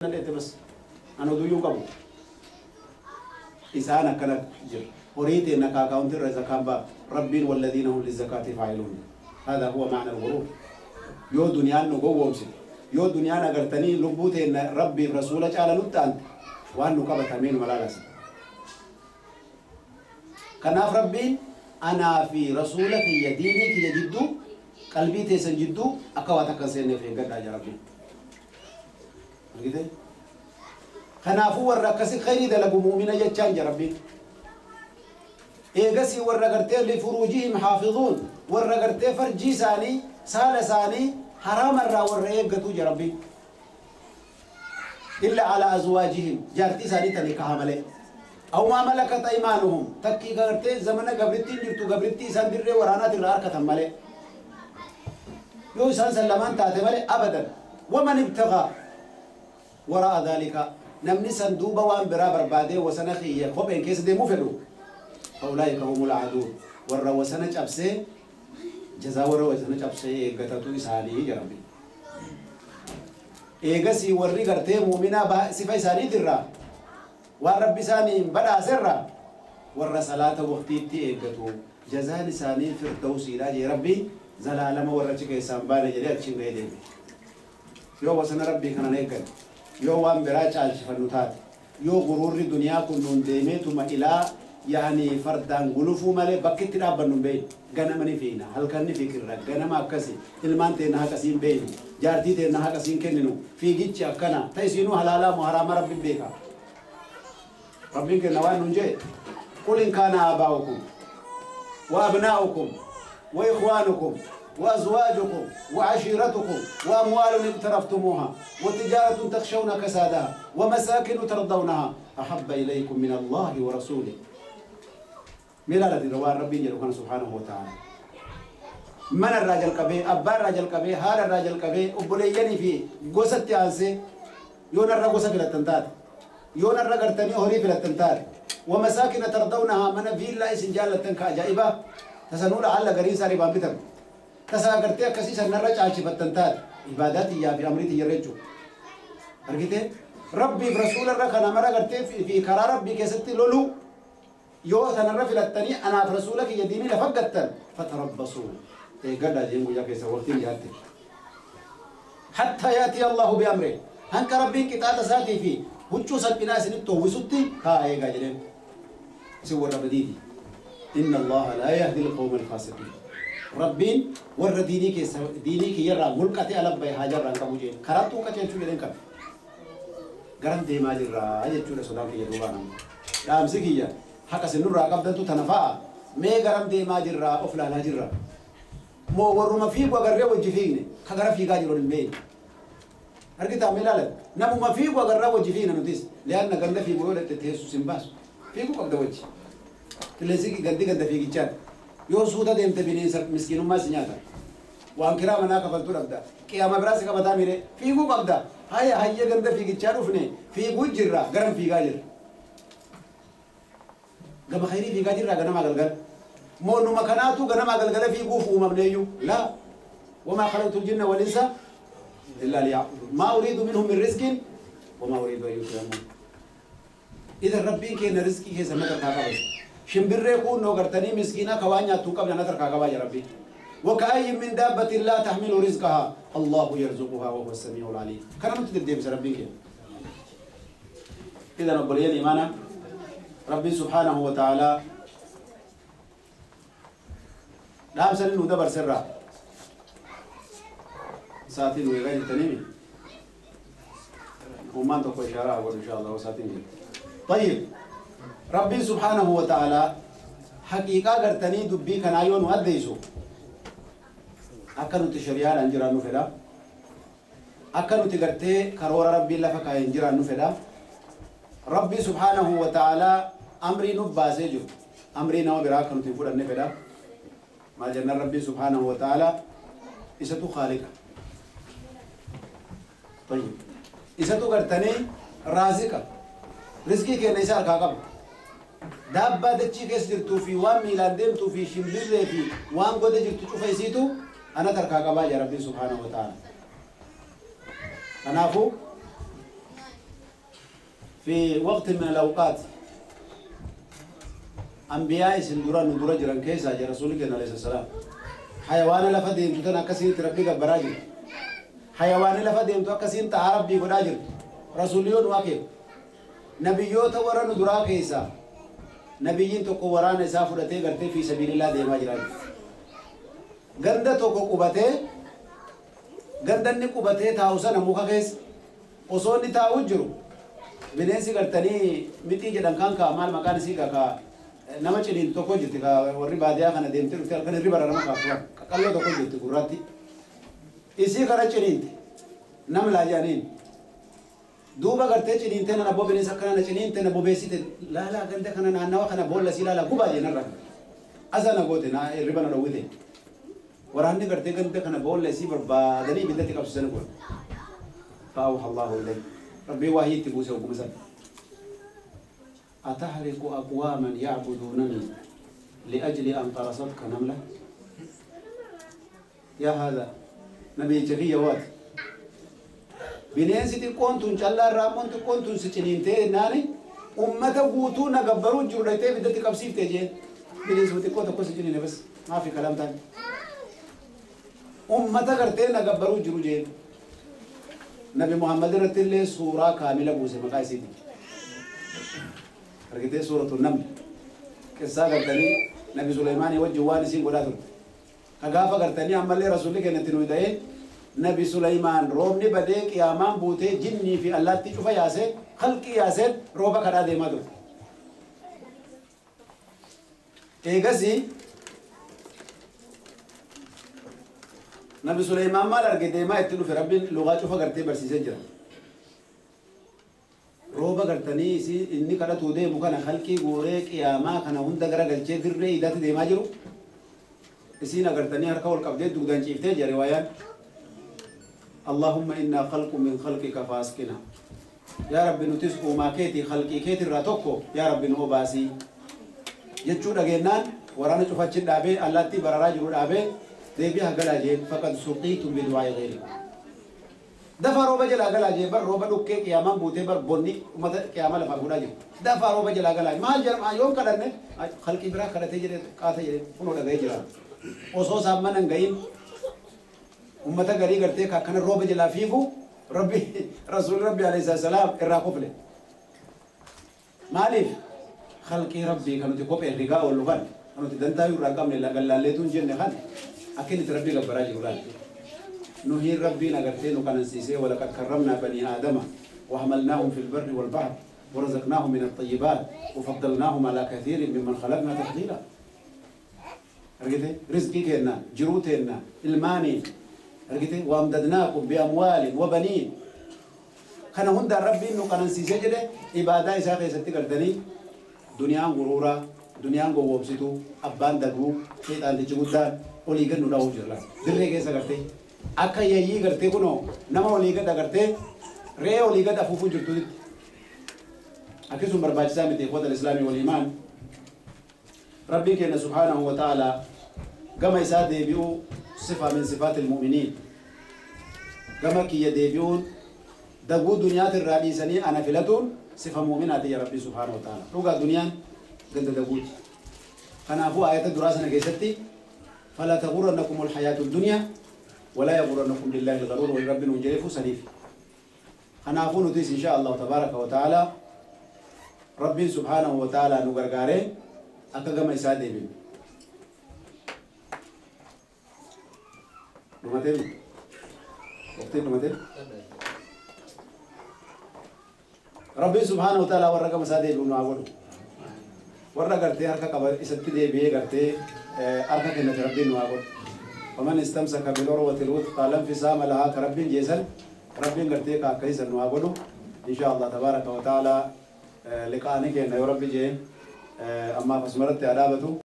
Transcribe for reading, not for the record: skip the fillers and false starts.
Bas ana oduyyuu qabu isaan akkana jira horii teenna kaakaawunti irra zakaan ba'a rabbiin والذين هم للزكاة فاعلون. هذا هو معنى الغرور. yoo duniyaan nu gowwoomsite, yoo duniyaan agartanii lubbuu teenna rabbiif rasuula caala nutti aante, waan nu qabatameen malaalasa. Kanaaf rabbiin anaa fi rasuula kiyya, diinii kiyya jidduu, qalbii teessan jidduu akka waa takka hin seenneef eeggadhaa jira rabbiin. Argite? Kanaafuu warra akkasi khayrii dalagu mu'mina jechaan jira rabbiin. Eegasii warra gartee lifuruujihim haafizuun, warra gartee farjii isaanii, saala isaanii haraamarraa warra eeggatu jira rabbiin. إلا على أزواجهم jaartii isaanii tani kaha malee. أو ما ملكت أيمانهم takkii gartee zamana gabrittiin jirtu, gabrittii isaan dirree waraanaati irraa harkatan malee. Yoo isaan san lamaan taate malee abadan. ومن ابتغى وراء ذلك namni san duuba waan biraa barbaadee wasana kiyya kopheen keessa deemuu fedhu فأولئك هم العادون warra wasana cabsee, jazaa warra wasana cabsee eeggatatu isaanii jedhame. Eegasii warri gartee muuminaa sifa isaaniitirraa waan rabbi isaanii badhaaserraa warra salaata waqtiitti eeggatu, jazaan isaanii firdawsiidha jee rabbi, zalaalama warra achi keessaan baane jedhee achiin ga'ee deeme. Yoo wasana rabbii kanan eeggan, yoo waan biraa caalchifannu taate, yoo gururri duniyaa kun nuun deemeetuma ilaa yaani fardaan gulufuu malee bakki itti dhaabbannu hin beeynu. Ganama ni fiina, halkan ni fikirra, ganama akkasi, ilmaan teenna haqa siin beeynu, jaartii teenna haqa siin kenninu, fiigichi akkana ta isiinuu halaalaa moo haraama rabbiin beeka. Rabbiin kenna waan nuun jee: قل إن كان آباؤكم وأبناؤكم وإخوانكم وأزواجكم وعشيرتكم وأموال اقترفتموها وتجارة تخشون كسادها ومساكن ترضونها أحب إليكم من الله ورسوله. ملالة روان ربي جل سبحانه وتعالى. من الراجل قبي، أبا الراجل قبي، هذا الراجل قبي، أبوليني في قصة أنسي يون الرقصة في التنتات، يون الرقرتني هوري في التنتات، ومساكن ترضونها من فيلا إسن جالة كأجائبة تسنول على غريسة ربان بتم تساقرتي كسيسا نرجع شفتنتات عباداتي يا في أمريتي يرجو. أرجيته ربي برسول الركنا مرة قرتي في قرار ربي كيستي لولو yoo sanarra filattanii anaaf rasuula kiyya diinii lafa gattan فتربصوا eeggadhaa jeen guyyaa keessa waqtiin dhiyaatte حتى يأتي الله بأمره hanqa rabbiin qixaaxa isaatii fi huccuu salphinaa isinitti uwwisutti haa eegaa jedheen, isin warra badiiti. إن الله لا يهدي القوم الفاسقين. Rabbiin warra diinii keessa diinii kiyyarraa mulqate alabbaye haajarraan qabu jeen, karaattuu qaceelchuu jedheen. Qabe garam deemaa jirraa jechuudha sodaan kiyya. Duubaa nama dhaamsi kiyya haqa sinurraa qabdantu tana fa'a. Mee garam deemaa jirraa? Of laalaa jirra moo warruma fiigu agarree wajji fiigne ka gara fiigaa jiru hin beekne? Argitaa mee ilaalan, namuma fiigu agarraa wajji fiigna nutis. Lianna ganda fiigu yoo dhaqxe teessus hin baasu, fiiguu qabda wajji. Qilleensi gandi ganda fiigichaan yoo suuta deemte bineensa miskiinummaa si nyaata, waan kiraa manaa kafaltuu dhabda, qiyaama biraa si qabataa mire, fiiguu qabda. Haya hayya, ganda fiigichaa dhufne, fiiguu jirra, garam fiigaa jirra? Gama khayrii fiigaa jirra ganamaa galgala moo numa kanaatu ganamaa galgala fiiguuf uumamneeyyuu? لا وما خلقت الجن والإنس إلا ليعبدون ما أريد منهم من رزق وما أريد أن يطعمون. إذا ربين كين رزقي كيس نتر كاكا shimbirree kunnoo gartanii miskiina ka waan nyaattuu qabna natar kaaqabaa ya rabbi. وكأي من دابة لا تحمل رزقها الله يرزقها وهو السميع العليم. كان متدبدب ربي كده. إذا obboleeyyan iimaanaa ربي سبحانه وتعالى dhaamsa nu dabarserraa saatiin nu eegaa jirtaniimi ummaan tokko ishaaraa godhu insha Allah saatiin jiru. طيب، ربي سبحانه وتعالى حقيقة gartanii dubbii kanaa yoo nu addeessu akka nuti shari'aadhaan jiraannu fedha, akka nuti gartee karoora rabbiin lafa kaa'een jiraannu fedha. Rabbi سبحانه وتعالى amrii nu baasee jiru amrii nama biraa akka nuti hin fudhanne fedha. Maal jennaan, rabbi سبحانه وتعالى isatu khaaliqa. طيب، isatu gartanii raazika, rizqii kenna isa harkaa qaba. Daabbaa dachii keessa jirtuu fi waan miilaan deemtuu fi shimbirree fi waan goda jirtu cufa isiitu anat harkaa qabaa jaa rabbiin سبحانه وتعالى. Kanaafuu في وقت من الأوقات أنبياء سندورا ندورا جران كيسا جا رسولك عليه السلام حيوان لفدين تتنا كسين تربي براجل حيوان لفدين تو كسين تعرب بي براجل رسوليون واقع نبيوت ورا ندورا كيسا نبيين تو وران سافرته غرتي في سبيل الله ديما جران غنده تو قبته غندني قبته تاوسا نموكا كيس osoo inni taa'u jiru bineensi gartanii mixii jedhan kan kaa maal maqaan isii ka nama ciniin tokko jirti ka warri baadiyaa kana deemtee dhufte halkan hirriba nama kaaftu qaqalloo tokko jirti gurraatti isii kana ciniinte nam laa jedhaniin duuba gartee ciniintee nana abboo bineensa akkana na ciniinte na bobeessite laalaa ganda kana naannawa kana boolla sii laalaa gubaa jeenarra asa na goote na hirriba na dhowwite waraanni gartee ganda kana boolla isii barbaadanii ibiddatti qabsiisan godhe. فأوحى الله إليه ربي وهي تبوسه وقمسا أتحرق أقواما يعبدونني لأجل أن قرصتك نملة يا هذا نبي جفية وات بنينسي تكونتون جلا رامون تكونتون سجنين ناني أمة قوتونا قبرون جرلتي بدتي قبسيف تجين بنينسي تكونتون كون سجنين بس ما في كلام تاني أمة قرتين قبرون جرجين نبي محمد رتل سورة كاملة بوسه مقايسين ركيت سورة النمل كسا قرتني نبي سليمان يوجه وانسين قداتر كغافة قرتني عمال رسولك نتنو ده نبي سليمان روبني بدي قيامان بوته جني في الله تشوف ياسه خلق ياسه روبا كرا دي مدو ايغسي نبي سليمان مال أرجع ما يتلو في ربي لغة شوفا قرتي برسيسة جرا روبا قرتني سي إني كلا تودي مكان خلقي غوريك يا ما كان هون دعرا قلشة دري إذا تدي ما جرو إسينا قرتني هركا والقبضة دودان شيفته جري ويان اللهم إنا خلق من خلقك فاسكنا يا رب نتسقو ما كيتي خلقي كيتي راتوكو يا رب نوباسي يجود أجنان ورانا شوفا تشد أبي الله تي براج رود أبي ديبيها قلاجين فقد سقيتم بدعاء غيري دفع روبا جلا قلاجين بر روبا دوكي قياما بوتي بر بني ومت قياما لفا قلاجين دفع روبا جلا قلاجين ما الجرم يوم كلرني خلقي برا كلتي جري قاتي جري فنو لغاي جرا وصو سامن انغين امتا غري غرتي كاكن روبا جلا فيكو ربي رسول ربي عليه السلام الراقب له مالف خلقي ربي كانوا تكوب الرقا واللغان كانوا تدنتايو رقم لغلالتون جن خان أكيد تربي قبراجي ولاد نهي ربي نقرتين وكان ولقد كرمنا بني آدم وحملناهم في البر والبحر ورزقناهم من الطيبات وفضلناهم على كثير ممن خلقنا تفضيلا. رجيتي رزقي كنا جروتنا الماني رجيتي وأمددناكم بأموال وبنين كان هند ربي إنه كان سيسجله إبادة إسحاق يستقردني دنيا غرورة دنيا غوبسيتو أبان دغو شيطان تجودان olii gad nu dhahuuf jirra. Dirree keessa gartee akka yeeyyii gartee kunoo nama olii gad agartee re'ee olii gad afuufuu jirtutti. Akkasuma barbaachisaa miti ikhwata al-islaamii wal iimaan. Rabbiin keenya subhaanahu wa ta'ala gama isaa deebi'uu sifa min sifaati al-mu'miniin. Gama kiyya deebi'uun daguu duniyaatirraa dhiisanii ana filatuun sifa mu'minaati ya Rabbi subhaanahu wa ta'ala. Dhugaa duniyaan ganda daguuti. Kanaafuu ayata duraa sana keessatti فلا تغرنكم الحياة الدنيا ولا يغرنكم بالله الغرور ولرب نجرف سنيف خنافون تيس إن شاء الله تبارك وتعالى ربي سبحانه وتعالى نغرغاره أكغم إسادة بين نمتين وقتين نمتين ربي سبحانه وتعالى ورقم إسادة بين نعبده ورقرتي هركا قبر إسادة بيه قرتي أركك إن ربي نواقول ومن استمسك بالعروة الوثقى لا انفصام لها كرب جيسل ربي قرتي كاكيس نواقول إن شاء الله تبارك وتعالى لقاء نكين يا ربي جي أما فسمرت عدابته